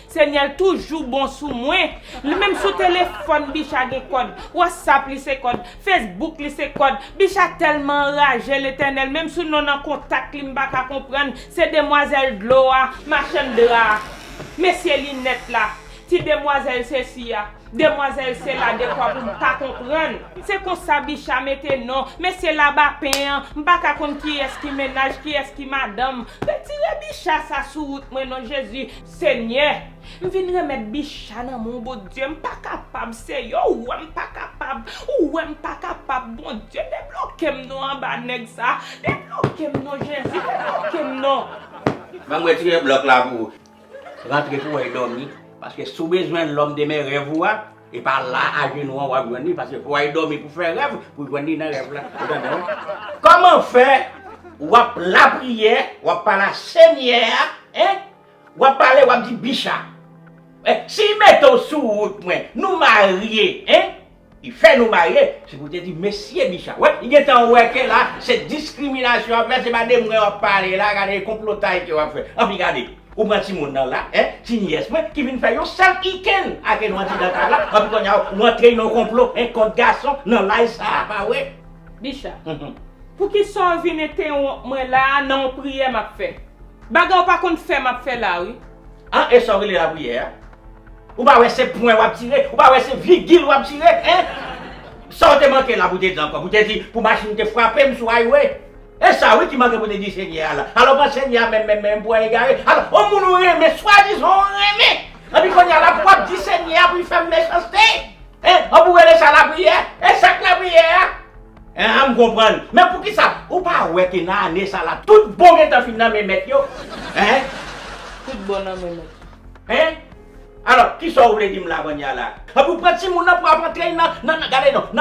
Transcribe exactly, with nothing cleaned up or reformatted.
Senyè l toujou bon sou mwen. Li menm sou telefòn Bicha gen kòd. WhatsApp li se kòd. Facebook li se kòd. Bicha tèlman anraje Letènèl. Menm sou non nan kontak li m pa ka konprann. Se demwazèl dlo a, machann dra a. Mesye linèt la. Ti demwazèl sesi a. Demwazèl sela dekwa pou m pa konprann. Se konsa Bicha mete non. Mesye labapen an. M pa ka konn kiyès ki mennaj, kiyès ki madanm. Retire Bicha sa sou wout mwen non Jezi. Senyè, m vin remèt Bicha nan men w, Bondye. M pa kapab, Senyè. Ou wè m pa kapab. Ou wè m pa kapab, Bondye. Debloke m non anba nèg sa. Debloke m non, Jezi. Debloke m non. Ban m retire blòk la pou ou. Rantre pou w al dòmi. Paske si w bezwen lòm de men rèv ou a, e pa la ajenou an w ap jwenn li, paske fò w al dòmi pou fè rèv, pou jwenn li nan rèv la. Ou tande, wi? Kòman fè w ap lapriyè, w ap pale a Senyè a, en? W ap pale, w ap di Bicha. Eh, si l mete w sou wout mwen, nou marye, en? Li fè nou marye, se pou te di, mesye Bicha. Wè, li gentan wè ke la, se diskriminasyon ap fè, se pa de mwen w ap pale la, gade konplotay ke w ap fè. Anpi gade, ou pran timoun nan la, en, ti nyès mwen, ki vin fè yon sèl ikenn ake nou andidan kay la, anpi kounye a, ou antre nan yon konplo, en, kont gason, nan laj sa a, pa vre? Bicha, mhm, poukisa w vin entewonp mwen la a nan yon priyè m ap fè? Bagay w pa konn fè m ap fè la, wi. An, e sa w rele lapriyè a? Ou pa wè se pwen w ap tire? Ou pa wè se vigil w ap tire? En? Sa w te manke la pou te di ankò? Pou te di, pou machin te frape m sou highway? E sa wi ki manke pou te di Senyè a la. Alò pran Senyè a menm, menm, menm pou egare. Alò, yon moun ou renmen, swadizan ou renmen. Anpi kounye a la pou w ap di Senyè a pou l fè m mechanste. En? An pou rele sa lapriyè? E sa k lapriyè a? En, an m konprann. Men poukisa ou pa wè ke nan ane sa la, tout bon gentan fin nan men mèt yo? En? Tout bon nan men mèt yo. En? Alò, kisa w vle di m la kounye a la? Anpi w pran timoun nan pou ap antre nan, nan, nan, gade non, nan